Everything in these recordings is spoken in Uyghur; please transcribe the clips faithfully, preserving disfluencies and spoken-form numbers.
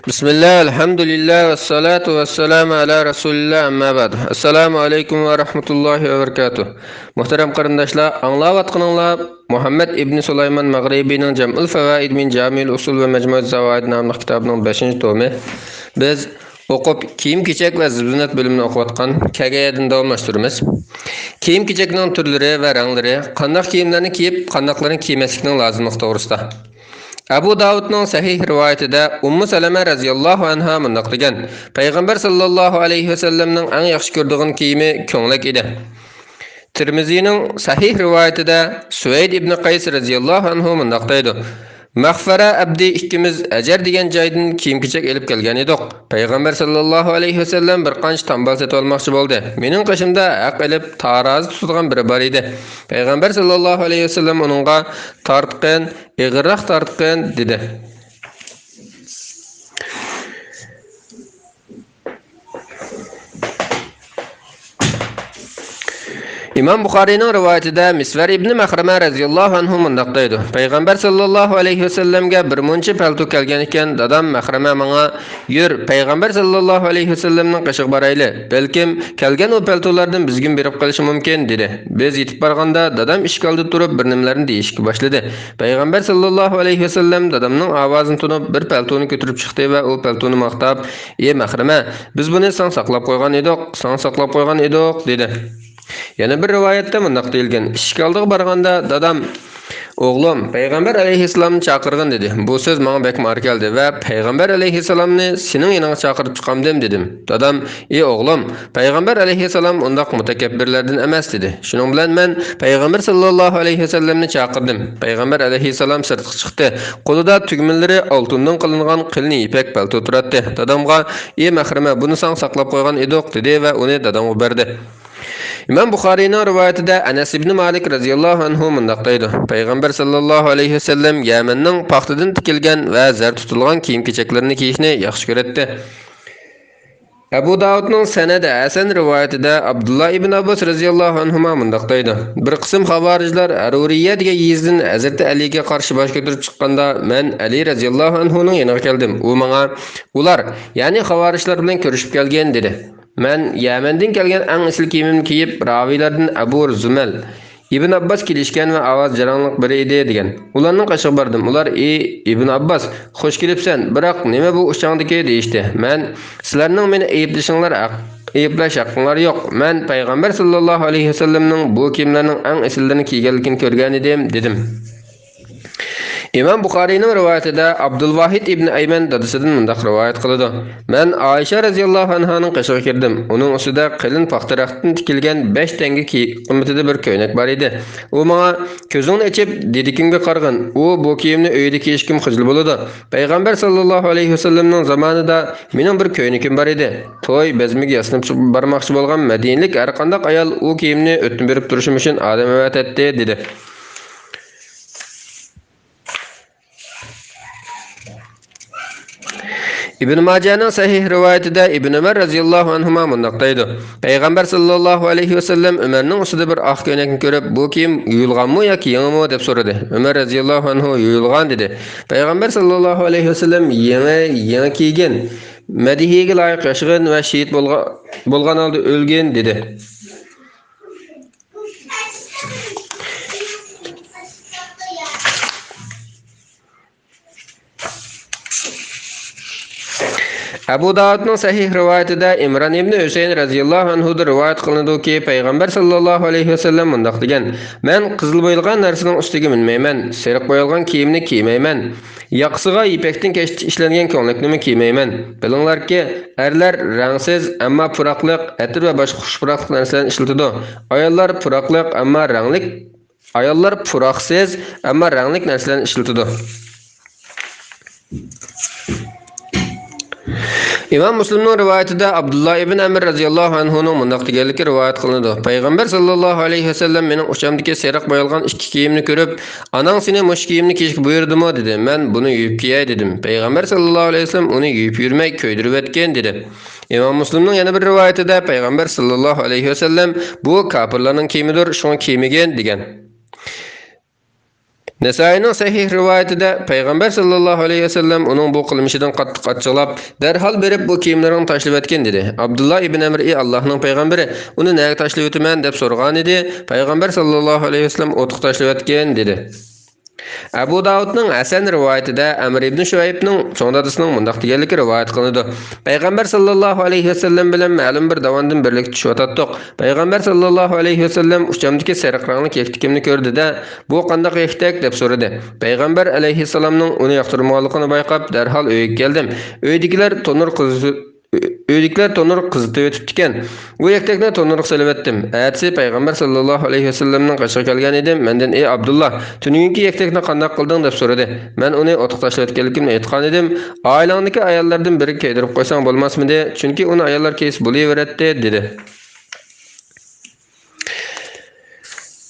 بىسمىللا، ئەلھەمدۇلىللا، ۋەسسالاتۇ ۋەسسالامۇ ئەلا رەسۇلىللا، ئەمما بەئد. ئەسسالامۇ ئەلەيكۇم ۋە رەھمەتۇللاھى ۋە بەرىكاتۇھ. مۇھتەرەم قېرىنداشلار، ئاڭلاۋاتقىنىڭلار مۇھەممەد ئىبنى سۇلايمان مەغرىبىنىڭ جەمئۇل فەۋائىد مىن جامىئىل ئۇسۇل ۋە مەجمۇئىز زاۋائىد ناملىق كىتابىنىڭ بەشىنچى تومى. بىز ئوقۇپ، كىيىم-كېچەك ۋە زىبزىننەت بۆلۈمىنى ئوقۇۋاتقان كەگەيەدىن داۋاملاشتۇرىمىز. كىيىم-كېچەكنىڭ تۈرلىرى ۋە رەڭلىرى، قانداق كىيىملەرنى كىيىپ، قانداقلىرىنى كىيمەسلىكنىڭ لازىملىقى توغرىسىدا. ئەبۇ داۋۇدنىڭ سەھىھ رىۋايىتىدە ئۇممۇ سەلەمە رەزىياللاھۇ ئەنھا مۇنداق دېگەن: پەيغەمبەر ساللاللاھۇ ئەلەيھى ۋەسەللەمنىڭ ئەڭ ياخشى كۆرىدىغان كىيىمى كۆڭلەك ئىدى. تىرمىزىنىڭ سەھىھ رىۋايىتىدە سۈۋەيد ئىبنى قەيس رەزىياللاھۇ ئەنھۇ مۇنداق دەيدۇ: مەغفەرە ئەبدى ئىككىمىز ئەجەر دېگەن جايدىن كىيىم-كېچەك ئېلىپ كەلگەن ئىدۇق. پەيغەمبەر ساللاللاھۇ ئەلەيھى ۋەسەللەم بىر قانچە تامبال سېتىۋالماقچى بولدى. مېنىڭ قېشىمدا ھەق ئېلىپ تارازا تۇتىدىغان بىرى بار ئىدى. پەيغەمبەر ساللاللاھۇ ئەلەيھى ۋەسەللەم ئۇنىڭغا: تارتقىن، ئېغىرراق تارتقىن، دېدى. ئىمام بۇخارىينىڭ رىۋايىتىدە مىسۋەر ئىبنى مەخرەمە رەزىياللاھۇ ئەنھۇ مۇنداق دەيدۇ: پەيغەمبەر ساللاللاھۇ ئەلەيھى ۋەسەللەمگە بىر مۇنچە پەلتو كەلگەن ئىكەن، دادام مەخرەمە ماڭا: يۈر، پەيغەمبەر ساللاللاھۇ ئەلەيھى ۋەسەللەمنىڭ قېشىغا بارايلى، بەلكىم كەلگەن ئۇ پەلتولاردىن بىزگىمۇ بېرىپ قېلىشى مۇمكىن، دېدى. بىز يېتىپ بارغاندا، دادام ئىشىك ئالدىدا تۇرۇپ، بىر نېمىلەرنى دېيىشكە باشلىدى. پەيغەمبەر ساللاللاھۇ ئەلەيھى ۋەسەللەم دادامنىڭ ئاۋازىنى تونۇپ، بىر پەلتونى كۆتۈرۈپ چىقتى ۋە ئۇ پەلتونى ماختاپ: ئى مەخرەمە، بىز بۇنى ساڭا ساقلاپ قويغان ئىدۇق، ساڭا ساقلاپ قويغان ئىدۇق، دېدى. يەنە بىر رىۋايەتتە مۇنداق دېيىلگەن: ئىشىك ئالدىغا بارغاندا دادام: ئوغلۇم، پەيغەمبەر ئەلەيھىسسالامنى چاقىرغىن، دېدى. بۇ سۆز ماڭا بەكمۇ ئارا كەلدى ۋە پەيغەمبەر ئەلەيھىسسالامنى سېنىڭ يېنىڭغا چاقىرىپ چىقامدىم، دېدىم. دادام: ئى ئوغلۇم، پەيغەمبەر ئەلەيھىسسالام ئۇنداق مۇتەكەببىرلەردىن ئەمەس، دېدى. شۇنىڭ بىلەن مەن پەيغەمبەر ساللاللاھۇ ئەلەيھى ۋەسەللەمنى چاقىردىم. پەيغەمبەر ئەلەيھىسسالام سىرتقا چىقتى. قولىدا تۈگمىلىرى ئالتۇندىن قىلىنغان قېلىن يىپەك پەلتو تۇراتتى. دادامغا: ئى مەخرەمە، بۇنى ساڭا ساقلاپ قويغان ئىدۇق، دېدى ۋە ئۇنى دادامغا بەردى. ئىمام بۇخارىينىڭ رىۋايىتىدە ئەنەس ئىبنى مالىك رەزىياللاھۇ ئەنھۇ مۇنداق دەيدۇ: پەيغەمبەر ساللاللاھۇ ئەلەيھى ۋەسەللەم يەمەننىڭ پاختىدىن تىكىلگەن ۋە زەر تۇتۇلغان كىيىم-كېچەكلىرىنى كىيىشنى ياخشى كۆرەتتى. ئەبۇ داۋۇدنىڭ سەنەدى ھەسەن رىۋايىتىدە ئابدۇللا ئىبن ئابباس رەزىياللاھۇ ئەنھۇما مۇنداق دەيدۇ: بىر قىسىم خاۋارىجلار ھەرۇرىيە دېگەن يېزىدىن ھەزرىتى ئەلىگە قارشى باش كۆتۈرۈپ چىققاندا، مەن ئەلى رەزىياللاھۇ ئەنھۇنىڭ يېنىغا كەلدىم. ئۇ ماڭا: ئۇلار، يەنى خاۋارىجلار بىلەن كۆرۈشۈپ كەلگىن، دېدى. مەن يەمەندىن كەلگەن ئەڭ ئېسىل كىيىمىمنى كىيىپ، راۋىيلاردىن ئەبۇ زۇمەل، ئىبن ئابباس كېلىشكەن ۋە ئاۋازى جاراڭلىق بىرى ئىدى، دېگەن. ئۇلارنىڭ قېشىغا باردىم. ئۇلار: ئى ئىبن ئابباس، خۇش كېلىپسەن، بىراق نېمە بۇ ئۇچاڭدىكى؟ دېيىشتى. مەن: سىلەرنىڭ مېنى ئەيىبلىشىڭلار ھەق-، ئەيىبلەش ھەققىڭلار يوق. مەن پەيغەمبەر ساللاللاھۇ ئەلەيھى ۋەسەللەمنىڭ بۇ كىيىملەرنىڭ ئەڭ ئېسىللىرىنى كىيگەنلىكىنى كۆرگەنىدىم، دېدىم. ئىمام بۇخارىينىڭ رىۋايىتىدە ئابدۇلۋاھىد ئىبن ئەيمەن دادىسىدىن مۇنداق رىۋايەت قىلىدۇ: مەن ئائىشە رەزىياللاھۇ ئەنھانىڭ قېشىغا كىردىم. ئۇنىڭ ئۈستىدە قېلىن پاختا رەختتىن تىكىلگەن بەش تەڭگە كى-، قىممىتىدە بىر كۆينەك بار ئىدى. ئۇ ماڭا: كۆزۈڭنى ئېچىپ، دېدىكىمگە قارىغىن. ئۇ بۇ كىيىمنى ئۆيىدە كىيىشكىمۇ خىجىل بولىدۇ. پەيغەمبەر ساللاللاھۇ ئەلەيھى ۋەسەللەمنىڭ زامانىدا مېنىڭ بىر كۆينىكىم بار ئىدى. توي بەزمىگە ياسىنىپ بارماقچى بولغان مەدىنىلىك ھەرقانداق ئايال ئۇ كىيىمنى ئۆتنە بېرىپ تۇرۇشۇم ئۈچۈن ئادەم ئەۋەتەتتى، دېدى. ئىبن ماجەنىڭ سەھىھ رىۋايىتىدە ئىبن ئۆمەر رەزىياللاھۇ ئەنھۇما مۇنداق دەيدۇ: پەيغەمبەر ساللاللاھۇ ئەلەيھى ۋەسەللەم ئۆمەرنىڭ ئۈستىدە بىر ئاق كۆينەكنى كۆرۈپ، بۇ كىيىم يۇيۇلغانمۇ ياكى يېڭىمۇ؟ دەپ سورىدى. ئۆمەر رەزىياللاھۇ ئەنھۇ يۇيۇلغان دېدى. پەيغەمبەر ساللاللاھۇ ئەلەيھى ۋەسەللەم يېڭى، يېڭى كىيگىن، مەدھىيىگە لايىق ياشىغىن ۋە شېھىت بولغا-، بولغان ھالدا ئۆلگىن دېدى. ئەبۇ داۋۇدنىڭ سەھىھ رىۋايىتىدە ئىمران ئىبنى ھۈسەيىن رەزىياللاھۇ ئەنھۇدىن رىۋايەت قىلىنىدۇكى، پەيغەمبەر ساللاللاھۇ ئەلەيھى ۋەسەللەم مۇنداق دېگەن: مەن قىزىل بويىلغان نەرسىنىڭ ئۈستىگە مىنمەيمەن، سېرىق بويالغان كىيىمنى كىيمەيمەن، ياقىسىغا يىپەكتىن كەشتە ئىشلەنگەن كۆڭلەكنىمۇ كىيمەيمەن. بىلىڭلاركى، ئەرلەر رەڭسىز، ئەمما پۇراقلىق، ئەتىر ۋە باشقا خۇش پۇراقلىق نەرسىلەرنى ئىشلىتىدۇ. ئاياللار پۇراقلىق، ئەمما رەڭلىك ئاياللار پۇراقسىز، ئەمما رەڭلىك نەرسىلەرنى ئىشلىتىدۇ. ئىمام مۇسلىمنىڭ رىۋايىتىدە ئابدۇللا ئىبن ئەمر رەزىياللاھۇ ئەنھۇنىڭ مۇنداق دېگەنلىكى رىۋايەت قىلىنىدۇ: پەيغەمبەر ساللاللاھۇ ئەلەيھى ۋەسەللەم مېنىڭ ئۇچامدىكى سېرىق بويالغان ئىككى كىيىمنى كۆرۈپ، «ئاناڭ سېنى مۇشۇ كىيىمنى كىيىشكە بۇيرۇدىمۇ؟» دېدى. مەن: «بۇنى يۇيۇپ كىيەي» دېدىم. پەيغەمبەر ساللاللاھۇ ئەلەيھى ۋەسەللەم ئۇنى يۇيۇپ يۈرمەي كۆيدۈرۈۋەتكەن، دېدى. ئىمام مۇسلىمنىڭ يەنە بىر رىۋايىتىدە پەيغەمبەر ساللاللاھۇ ئەلەيھى ۋەسەللەم: «بۇ كاپىرلارنىڭ كىيىمىدۇر، شۇڭا كىيمىگىن» دېگەن. نەسائىينىڭ سەھىھ رىۋايىتىدە پەيغەمبەر ساللاللاھۇ ئەلەيھى ۋەسەللەم ئۇنىڭ بۇ قىلمىشىدىن قاتتىق ئاچچىقلاپ، دەرھال بېرىپ بۇ كىيىملىرىڭنى تاشلىۋەتكىن دېدى. ئابدۇللا ئىبن ئەمر، ئى ئاللاھنىڭ پەيغەمبىرى، ئۇنى نەگە تاشلىۋېتىمەن دەپ سورىغانىدى. پەيغەمبەر ساللاللاھۇ ئەلەيھى ۋەسەللەم ئوتقا تاشلىۋەتكىن دېدى. ئەبۇ داۋۇدنىڭ ھەسەن رىۋايىتىدە ئەمر ئىبن شۇئەيبنىڭ چوڭ دادىسىنىڭ مۇنداق دېگەنلىكى رىۋايەت قىلىنىدۇ: پەيغەمبەر ساللاللاھۇ ئەلەيھى ۋەسەللەم بىلەن مەلۇم بىر داۋاندىن بىرلىكتە چۈشۈۋاتاتتۇق. پەيغەمبەر ساللاللاھۇ ئەلەيھى ۋەسەللەم ئۇچامدىكى سېرىق رەڭلىك يەكتىكىمنى كۆردى-دە، بۇ قانداق يەكتەك دەپ سورىدى. پەيغەمبەر ئەلەيھىسسالامنىڭ ئۇنى ياقتۇرمىغانلىقىنى بايقاپ، دەرھال ئۆيگە كەلدىم. ئۆيدىكىلەر تونۇر قىزىتىپ ئۆيدىكىلەر تونۇر قىزىتىۋېتىپتىكەن. ئۇ يەكتەكنى تونۇرغا سېلىۋەتتىم. ئەتىسى پەيغەمبەر ساللاللاھۇ ئەلەيھى ۋەسەللەمنىڭ قېشىغا كەلگەن ئىدىم. مەندىن: «ئى ئابدۇللا، تۈنۈگۈنكى يەكتەكنى قانداق قىلدىڭ؟» دەپ سورىدى. مەن ئۇنى ئوتقا تاشلىۋەتكەنلىكىمنى ئېيتقان ئىدىم. ئائىلەڭدىكى ئاياللاردىن بىرىگە كىيدۈرۈپ قويساڭ بولماسمىدى؟ چۈنكى ئۇنى ئاياللار كىيسە بولۇۋېرەتتى، دېدى.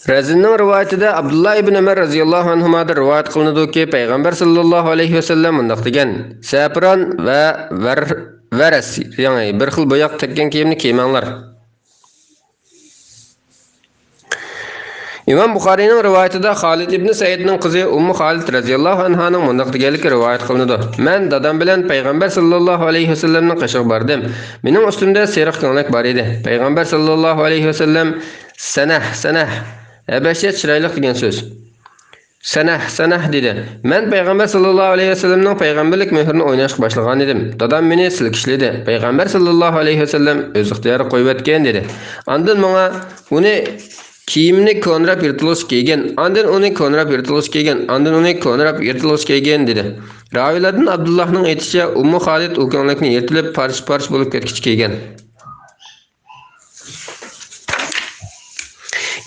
رەزىننىڭ رىۋايىتىدە ئابدۇللا ئىبن ئۆمەر رەزىياللاھۇ ئەنھۇمادىن رىۋايەت قىلىنىدۇكى، پەيغەمبەر ساللاللاھۇ ئەلەيھى ۋەسەللەم مۇنداق دېگەن: «سەپران ۋە ۋەر-، ۋەرەس، يەنى بىر خىل بوياق تەگكەن كىيىمنى كىيمەڭلار.» ئىمام بۇخارىينىڭ رىۋايىتىدە خالىد ئىبن سەئىدنىڭ قىزى ئۇممۇ خالىد رەزىياللاھۇ ئەنھانىڭ مۇنداق دېگەنلىكى رىۋايەت قىلىنىدۇ: «مەن دادام بىلەن پەيغەمبەر ساللاللاھۇ ئەلەيھى ۋەسەللەمنىڭ قېشىغا باردىم. مېنىڭ ئۈستۈمدە سېرىق كۆڭلەك بار ئىدى. پەيغەمبەر ساللاللاھۇ ئەلەيھى ۋەسەللەم، سەنەھ، سەنەھ، ھەبەشچە چىرايلىق دېگەن سۆز. سەنەھ، سەنەھ دېدى. مەن پەيغەمبەر ساللاللاھۇ ئەلەيھى ۋەسەللەمنىڭ پەيغەمبەرلىك مۆھرىنى ئويناشقا باشلىغانىدىم. دادام مېنى سىلكىشلىدى. پەيغەمبەر ساللاللاھۇ ئەلەيھى ۋەسەللەم ئۆز ئىختىيارىغا قويۇۋەتكەن» دېدى. ئاندىن ماڭا ئۇنى كىيىمنى كونىراپ يىرتىلغۇچە كىيگىن، ئاندىن ئۇنى كونىراپ يىرتىلغۇچە كىيگىن، ئاندىن ئۇنى كونىراپ يىرتىلغۇچە كىيگىن دېدى. راۋىيلاردىن ئابدۇللاھنىڭ ئېيتىشىچە، ئۇممۇ خالىد ئۇ كۆڭلەكنى يىرتىلىپ پارچە-پارچە بولۇپ كەتكۈچە كىيگەن.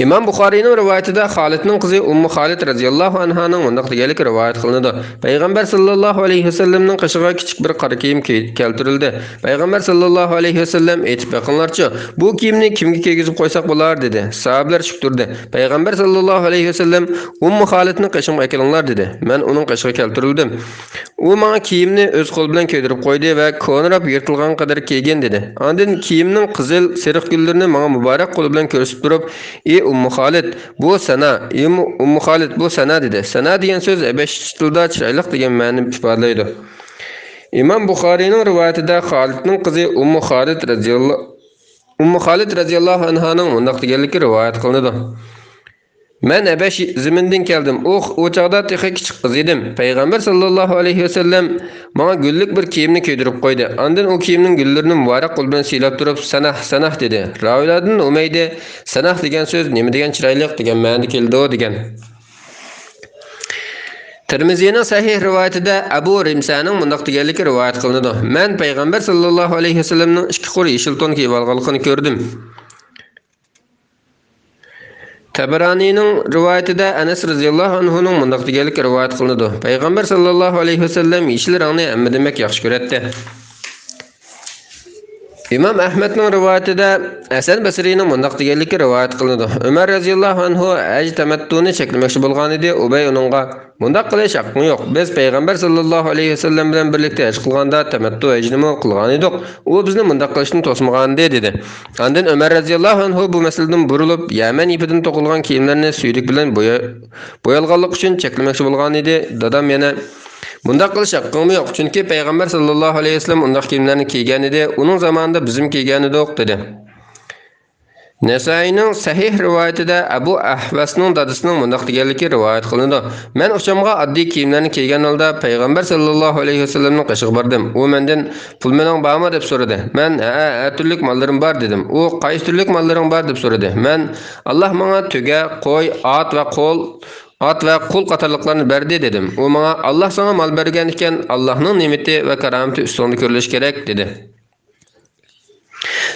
ئىمام بۇخارىينىڭ رىۋايىتىدە خالىدنىڭ قىزى ئۇممۇ خالىد رەزىياللاھۇ ئەنھانىڭ مۇنداق دېگەنلىكى رىۋايەت قىلىنىدۇ: پەيغەمبەر ساللاللاھۇ ئەلەيھى ۋەسەللەمنىڭ قېشىغا كىچىك بىر قارا كىيىم كىي-، كەلتۈرۈلدى. پەيغەمبەر ساللاللاھۇ ئەلەيھى ۋەسەللەم: «ئېيتىپ بېقىڭلارچۇ، بۇ كىيىمنى كىمگە كىيگۈزۈپ قويساق بولار؟» دېدى. ساھابىلەر چۈشۈپ تۇردى. پەيغەمبەر ساللاللاھۇ ئەلەيھى ۋەسەللەم: «ئۇممۇ خالىدنى قېشىمغا ئەكېلىڭلار» دېدى. مەن ئۇنىڭ قېشىغا كەلتۈرۈلدۈم. ئۇ ماڭا كىيىمنى ئۆز قولى بىلەن كىيدۈرۈپ قويدى ۋە كونىراپ يىرتىلغان قەدەر كىيگىن دېدى. ئاندىن كىيىمنىڭ قىزىل، سېرىق گۈللىرىنى ماڭا مۇبارەك قولى بىلەن كۆرسىتىپ تۇرۇپ، «ئى ئۇممۇ خالىد، بۇ سەنا، ئى ئۇممۇ، ئۇممۇ خالىد، بۇ سەنا» دېدى. سەنا دېگەن سۆز ھەبەشىچە تىلدا چىرايلىق دېگەن مەنىنى ئىپادىلەيدۇ. ئىمام بۇخارىينىڭ رىۋايىتىدە خالىدنىڭ قىزى ئۇممۇ خالىد رەزىياللا-، ئۇممۇ خالىد رەزىياللاھۇ ئەنھانىڭ مۇنداق دېگەنلىكى رىۋايەت قىلىنىدۇ: مەن ھەبەش زېمىنىدىن كەلدىم. ئۇ، ئۇ چاغدا تېخى كىچىك قىز ئىدىم. پەيغەمبەر ساللاللاھۇ ئەلەيھى ۋەسەللەم ماڭا گۈللۈك بىر كىيىمنى كىيدۈرۈپ قويدى. ئاندىن ئۇ كىيىمنىڭ گۈللىرىنى مۇبارەك قول بىلەن سىيلاپ تۇرۇپ، «سەنەھ، سەنەھ» دېدى. راۋىلاردىن ھۇمەيدى، «سەنەھ دېگەن سۆز نېمە دېگەن چىرايلىق» دېگەن مەنىدە كېلىدۇ، دېگەن. تىرمىزىنىڭ سەھىھ رىۋايىتىدە ئەبۇ رىمسەنىڭ مۇنداق دېگەنلىكى رىۋايەت قىلىنىدۇ: مەن پەيغەمبەر ساللاللاھۇ ئەلەيھى ۋەسەللەمنىڭ ئىككى قۇر يېشىل تون كىيىۋالغانلىقىنى كۆردۈم. تەبەرانىنىڭ رىۋايىتىدە ئەنەس رەزىياللاھۇ ئەنھۇنىڭ مۇنداق دېگەنلىكى رىۋايەت قىلىنىدۇ: پەيغەمبەر ساللاللاھۇ ئەلەيھى ۋەسەللەم يېشىل رەڭنى ھەممىدىن بەك ياخشى كۆرەتتى. ئىمام ئەھمەدنىڭ رىۋايىتىدە ھەسەن بەسرىنىڭ مۇنداق دېگەنلىكى رىۋايەت قىلىنىدۇ: ئۆمەر رەزىياللاھۇ ئەنھۇ ھەج تەمەتتۇنى چەكلىمەكچى بولغانىدى. ئۇبەي ئۇنىڭغا، «بۇنداق قىلىش ھەققىڭ يوق. بىز پەيغەمبەر ساللاللاھۇ ئەلەيھى ۋەسەللەم بىلەن بىرلىكتە ھەج قىلغاندا تەمەتتۇ ھەجنىمۇ قىلغانىدۇق. ئۇ بىزنى بۇنداق قىلىشتىن توسمىغانىدى» دېدى. ئاندىن ئۆمەر رەزىياللاھۇ ئەنھۇ بۇ مەسىلىدىن بۇرۇلۇپ، يەمەن يىپىدىن توقۇلغان كىيىملەرنى سۈيدۈك بىلەن بويا-، بويالغانلىقى ئۈچۈن چەكلىمەكچى بولغانىدى. دادام يەنە، «بۇنداق قىلىش ھەققىڭمۇ يوق، چۈنكى پەيغەمبەر ساللاللاھۇ ئەلەيھى ۋەسەللەم ئۇنداق كىيىملەرنى كىيگەنىدى، ئۇنىڭ زامانىدا بىزمۇ كىيگەنىدۇق» دېدى. نەسائىينىڭ سەھىھ رىۋايىتىدە ئەبۇ ئەھۋەسنىڭ دادىسىنىڭ مۇنداق دېگەنلىكى رىۋايەت قىلىنىدۇ: مەن ئۇچامغا ئاددىي كىيىملەرنى كىيگەن ھالدا پەيغەمبەر ساللاللاھۇ ئەلەيھى ۋەسەللەمنىڭ قېشىغا باردىم. ئۇ مەندىن، «پۇل مېلىڭ بارمۇ؟» دەپ سورىدى. مەن، «ھەئە، ھەر تۈرلۈك ماللىرىم بار» دېدىم. ئۇ، «قايسى تۈرلۈك ماللىرىڭ بار؟» دەپ سورىدى. مەن، «ئاللاھ ماڭا تۆگە، قوي، ئات ۋە قول، ئات ۋە قۇل قاتارلىقلارنى بەردى» دېدىم. ئۇ ماڭا، «ئاللاھ ساڭا مال بەرگەن ئىكەن، ئاللاھنىڭ نېمىتى ۋە كارامىتى ئۈستۈڭدە كۆرۈلۈشى كېرەك» دېدى.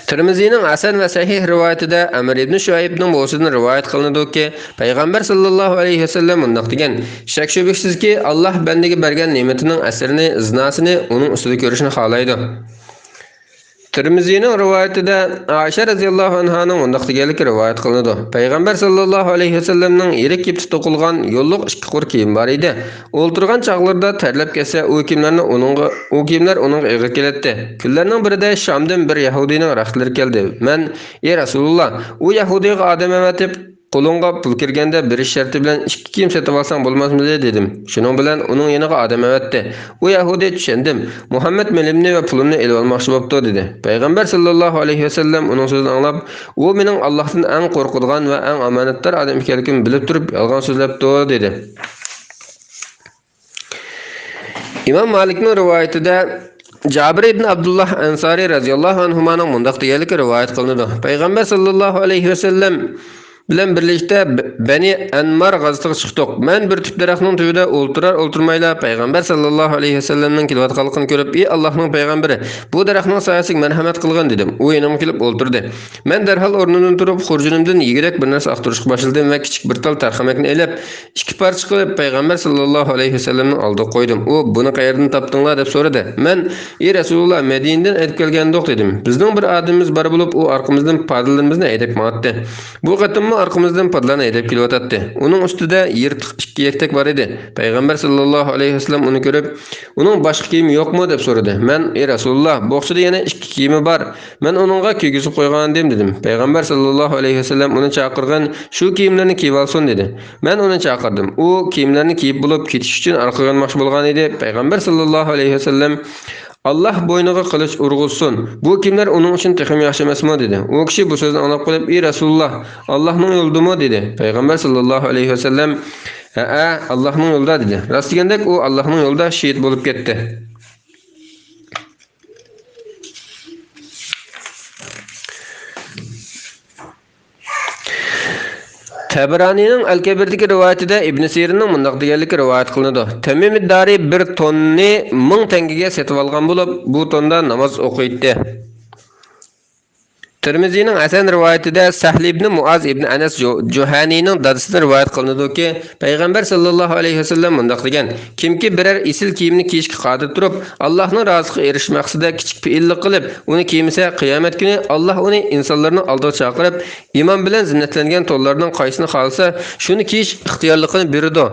تىرمىزىنىڭ ھەسەن ۋە سەھىھ رىۋايىتىدە ئەمر ئىبن شۇئەيبنىڭ بوۋىسىدىن رىۋايەت قىلىنىدۇكى، پەيغەمبەر ساللاللاھۇ ئەلەيھى ۋەسەللەم مۇنداق دېگەن: «شەك-شۈبھىسىزكى، ئاللاھ بەندىگە بەرگەن نېمىتىنىڭ ئەسىرىنى، زىناسىنى ئۇنىڭ ئۈستىدە كۆرۈشنى خالايدۇ.» تىرمىزىنىڭ رىۋايىتىدە ئائىشە رەزىياللاھۇ ئەنھانىڭ مۇنداق دېگەنلىكى رىۋايەت قىلىنىدۇ: پەيغەمبەر ساللاللاھۇ ئەلەيھى ۋەسەللەمنىڭ يىرىك يىپتە توقۇلغان يوللۇق ئىككى قۇر كىيىمى بار ئىدى. ئولتۇرغان چاغلىرىدا تەرلەپ كەتسە، ئۇ كىيىملەرنى ئۇنىڭغا، ئۇ كىيىملەر ئۇنىڭغا ئېغىر كېلەتتى. كۈنلەرنىڭ بىرىدە شامدىن بىر يەھۇدىينىڭ رەختلىرى كەلدى. مەن، «ئى رەسۇلۇللا، ئۇ يەھۇدىيغا ئادەم ئەۋەتىپ، قولۇڭغا پۇل كىرگەندە بېرىش شەرتى بىلەن ئىككى كىيىم سېتىۋالساڭ بولماسمىدى؟» دېدىم. شۇنىڭ بىلەن ئۇنىڭ يېنىغا ئادەم ئەۋەتتى. ئۇ يەھۇدىي: «چۈشەندىم. مۇھەممەد مېلىمنى ۋە پۇلۇمنى ئېلىۋالماقچى بوپتۇ» دېدى. پەيغەمبەر ساللاللاھۇ ئەلەيھى ۋەسەللەم ئۇنىڭ سۆزىنى ئاڭلاپ، «ئۇ مېنىڭ ئاللاھتىن ئەڭ قورقىدىغان ۋە ئەڭ ئامانەتدار ئادەم ئىكەنلىكىمنى بىلىپ تۇرۇپ يالغان سۆزلەپتۇ» دېدى. ئىمام مالىكنىڭ رىۋايىتىدە جابىر ئىبن ئابدۇللاھ ئەنسارى رەزىياللاھۇ ئەنھۇمانىڭ مۇنداق دېگەنلىكى رىۋايەت قىلىنىدۇ: پەيغەمبەر ساللاللاھۇ ئەلەيھى ۋەسەللەم بىلەن بىرلىكتە ب-، بەنى ئەنمار غازىتىغا چىقتۇق. مەن بىر تۈپ دەرەخنىڭ تۈۋىدە ئولتۇرار ئولتۇرمايلا پەيغەمبەر ساللاللاھۇ ئەلەيھى ۋەسەللەمنىڭ كېلىۋاتقانلىقىنى كۆرۈپ، ئى ئاللاھنىڭ پەيغەمبىرى، بۇ دەرەخنىڭ سايىسىگە مەرھەمەت قىلغىن، دېدىم. ئۇ يېنىمغا كېلىپ ئولتۇردى. مەن دەرھال ئورنۇمدىن تۇرۇپ، خۇرجۇنۇمدىن يېگۈدەك بىر نەرسە ئاختۇرۇشقا باشلىدىم ۋە كىچىك بىر تال تەرخەمەكنى ئېلىپ، ئىككى پارچە قىلىپ، پەيغەمبەر ساللاللاھۇ ئەلەيھى ۋەسەللەمنىڭ ئالدىغا قويدۇم. ئۇ: «بۇنى قەيەردىن تاپتىڭلار؟» دەپ سورىدى. مەن: «ئى رەسۇلۇللا، مەدىنىدىن ئېلىپ كەلگەنىدۇق» دېدىم. «بىزنىڭ بىر ئادىمىمىز بار بولۇپ، ئۇ ئارقىمىزدىن پادىلىرىمىزنى ھەيدەپ ماڭاتتى. بۇ قېتىممۇ ئارقىمىزدىن پادىلارنى ھەيدەپ كېلىۋاتاتتى. ئۇنىڭ ئۈستىدە يىرتىق ئىككى يەكتەك بار ئىدى.» پەيغەمبەر ساللاللاھۇ ئەلەيھى ۋەسەللەم ئۇنى كۆرۈپ: «ئۇنىڭ باشقا كىيىمى يوقمۇ؟» دەپ سورىدى. مەن: «ئى رەسۇلۇللا، بوخچىدا يەنە ئىككى كىيىمى بار. مەن ئۇنىڭغا كىيگۈزۈپ قويغانىدىم» دېدىم. پەيغەمبەر ساللاللاھۇ ئەلەيھى ۋەسەللەم: «ئۇنى چاقىرغىن، شۇ كىيىملەرنى كىيىۋالسۇن» دېدى. مەن ئۇنى چاقىردىم. ئۇ كىيىملەرنى كىيىپ بولۇپ، كېتىش ئۈچۈن ئارقىغا يانماقچى بولغان ئىدى. پەيغەمبەر ساللاللاھۇ ئەلەيھى ۋەسەللەم: «ئاللاھ بوينىغا قىلىچ ئۇرغۇزسۇن. بۇ كىيىملەر ئۇنىڭ ئۈچۈن تېخىمۇ ياخشى ئەمەسمۇ؟» دېدى. ئۇ كىشى بۇ سۆزنى ئاڭلاپ قېلىپ: «ئى رەسۇلۇللا، ئاللاھنىڭ يولىدىمۇ؟» دېدى. پەيغەمبەر ساللاللاھۇ ئەلەيھى ۋەسەللەم: «ھەئە، ئاللاھنىڭ يولىدا» دېدى. راست دېگەندەك، ئۇ ئاللاھنىڭ يولىدا شېھىت بولۇپ كەتتى. تەبرانىنىڭ ئەل-كەبىردىكى رىۋايىتىدە ئىبن سىرىننىڭ مۇنداق دېگەنلىكى رىۋايەت قىلىنىدۇ: تەمىمىد دارى بىر توننى مىڭ تەڭگىگە سېتىۋالغان بولۇپ، بۇ توندا ناماز ئوقۇيتتى. تىرمىزىنىڭ ھەسەن رىۋايىتىدە سەھل ئىبنى مۇئاز ئىبنى ئەنەس جۇ-، جۇھەنىنىڭ دادىسىدىن رىۋايەت قىلىنىدۇكى، پەيغەمبەر ساللاللاھۇ ئەلەيھى ۋەسەللەم مۇنداق دېگەن: «كىمكى بىرەر ئېسىل كىيىمنى كىيىشكە قادىر تۇرۇپ، ئاللاھنىڭ رازىلىقىغا ئېرىشىش مەقسىتىدە كىچىك پېئىللىق قىلىپ، ئۇنى كىيمىسە، قىيامەت كۈنى ئاللاھ ئۇنى ئىنسانلارنىڭ ئالدىغا چاقىرىپ، ئىمان بىلەن زىننەتلەنگەن تونلارنىڭ قايسىنى خالىسا، شۇنى كىيىش ئىختىيارلىقىنى بېرىدۇ.»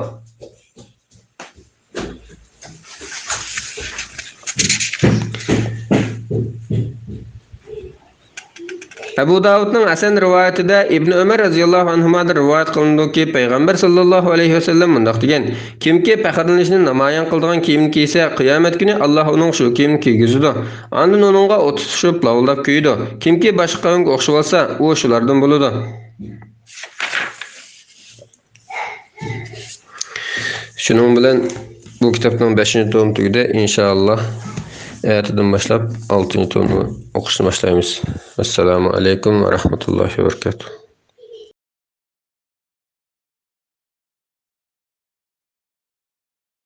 ئەبۇ داۋۇدنىڭ ھەسەن رىۋايىتىدە ئىبنى ئۆمەر رەزىياللاھۇ ئەنھۇمادىن رىۋايەت قىلىنىدۇكى، پەيغەمبەر ساللاللاھۇ ئەلەيھى ۋەسەللەم مۇنداق دېگەن: «كىمكى پەخىرلىنىشنى نامايان قىلىدىغان كىيىمنى كىيسە، قىيامەت كۈنى ئاللاھ ئۇنىڭغا شۇ كىيىمنى كىيگۈزىدۇ. ئاندىن ئۇنىڭغا ئوت تۇتۇشۇپ، لاۋۇلداپ كۆيىدۇ. كىمكى باشقا قەۋمگە ئوخشىۋالسا، ئۇ شۇلاردىن بولىدۇ.» شۇنىڭ بىلەن بۇ كىتابنىڭ بەشىنچى تومى تۈگىدى. ئىنشائاللا، ئەتىدىن باشلاپ ئالتىنچى تومنى ئوقۇشنى باشلايمىز. ئەسسالامۇ ئەلەيكۇم ۋە رەھمەتۇللاھى ۋە بەرىكاتۇھ.